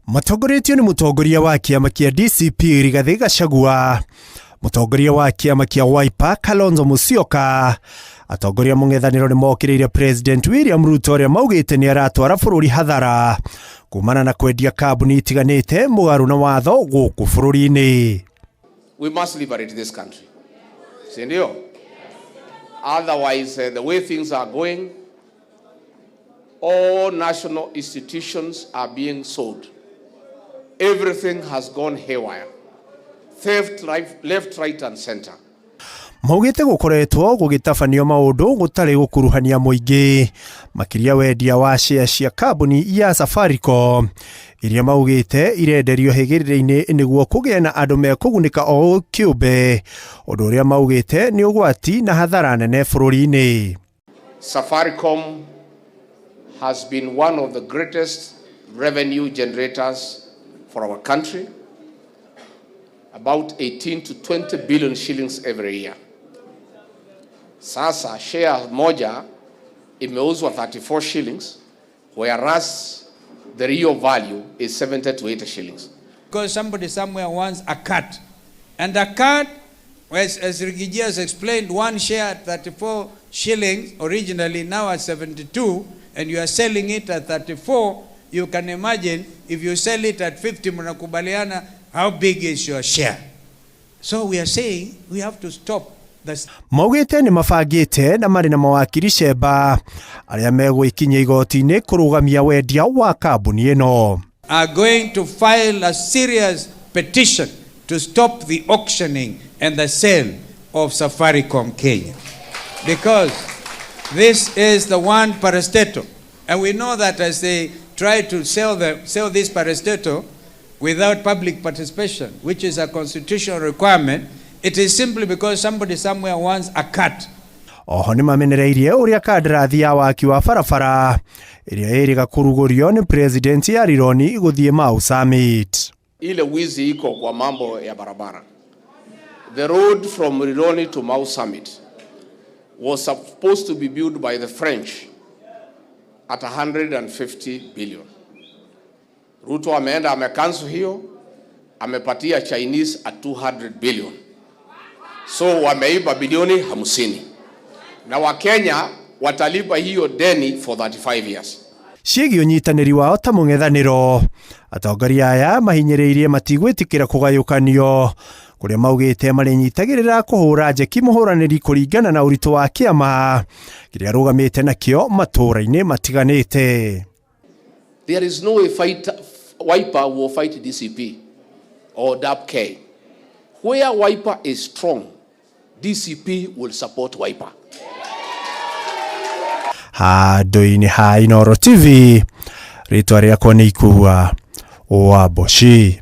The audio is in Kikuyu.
Matongoretio nĩ mũtongoria wa kĩama kĩa DCP Rigathĩ Gachagua, mũtongoria wa kĩama kĩa Wiper Kalonzo Musyoka, atongoria mũng'ethanĩro nĩ mokĩrĩire President William Ruto ũrĩa maugĩte nĩ aratwara bũrũri hathara kumana na kwendia kambuni itiganĩte mũgarũ na watho gũkũ bũrũri-inĩ. We must liberate this country. Si ndio? Otherwise, the way things are going, all national institutions are being sold. Everything has gone haywire. Theft, right, left, right, and center. Maugĩte gũkoretwo gũgĩtabanio maũndũ gũtarĩ gũkuruhania mũingĩ, makĩria wendia wa share cia kambuni ya Safaricom iria maugĩte irenderio hĩgĩrĩra-inĩ nĩguo kũgĩe na andũ mekũgunĩka o kĩũmbe, ũndũ ũrĩa maugĩte nĩ ũgwati na hathara nene bũrũri-inĩ. Safaricom has been one of the greatest revenue generators for our country, about 18 to 20 billion shillings every year. Sasa share moja imeuzwa 34 shillings, whereas the real value is 70 to 80 shillings. Because somebody somewhere wants a cut. And a cut, as Riggy G has explained, one share at 34 shillings originally, now at 72, and you are selling it at 34, you can imagine if you sell it at 50, mnakubaliana, how big is your share? So we are saying we have to stop the Maugĩte nĩ mabangĩte na marĩ na mawakiri cemba arĩa megũikinyia igoti-inĩ kũrũgamia wendia wa kambuni ĩno. Are going to file a serious petition to stop the auctioning and the sale of Safaricom Kenya. Because this is the one parastatal. And we know that as they try to sell this parastatal without public participation, which is a constitutional requirement, it is simply because somebody somewhere wants a cut. Oho nĩ mamenereirie ũrĩa kandarathi ya waki wa barabara ĩrĩa ĩrĩga kũrugũrio nĩ president ya Rironi gũthiĩ Mau Summit. Ile wizi iko kwa mambo ya barabara. The road from Rironi to Mau Summit was supposed to be built by the French at 150 billion. Ruto ameenda amecancel hiyo, amepatia Chinese at 200 billion. So wameiba bilioni 50 na Wakenya watalipa hiyo deni for 35 years. Ciĩgiĩ ũnyitanĩri wao ta mũng'ethanĩro, atongoria aya mahinyĩrĩirie matigwĩtĩkĩra kũgayũkanio kũrĩa maugĩte marĩnyitagĩrĩra kũhũra njeki mũhũranĩri kũringana na ũritũ wa kĩama kĩrĩa arũgamĩte nakĩo matũũra-inĩ matiganĩte. There is no way Wiper will fight DCP or DAP-K. Where Wiper is strong, DCP will support Wiper. Handũ-inĩ ha Inooro TV, rĩtwa rĩakwa nĩ Ikua wa Mboci.